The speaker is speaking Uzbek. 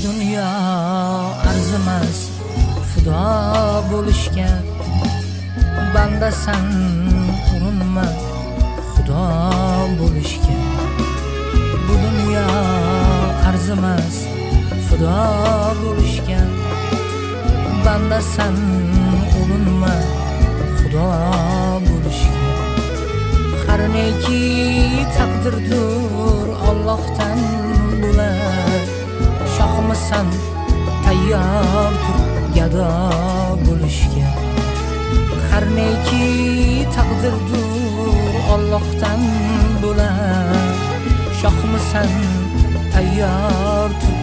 Dunyo arzimas fido bo'lishga. Bandasan, urinma xudo bo'lishga. Bu dunyo arzimas fido bo'lishga. Bandasan, urinma xudo bo'lishga. Har neki taqdirdur Allohdan bular. Shohmisan, tayyor tur gado bo'lishga. Har neki taqdirdur Allohdan bular. Shohmisan, tayyor tur.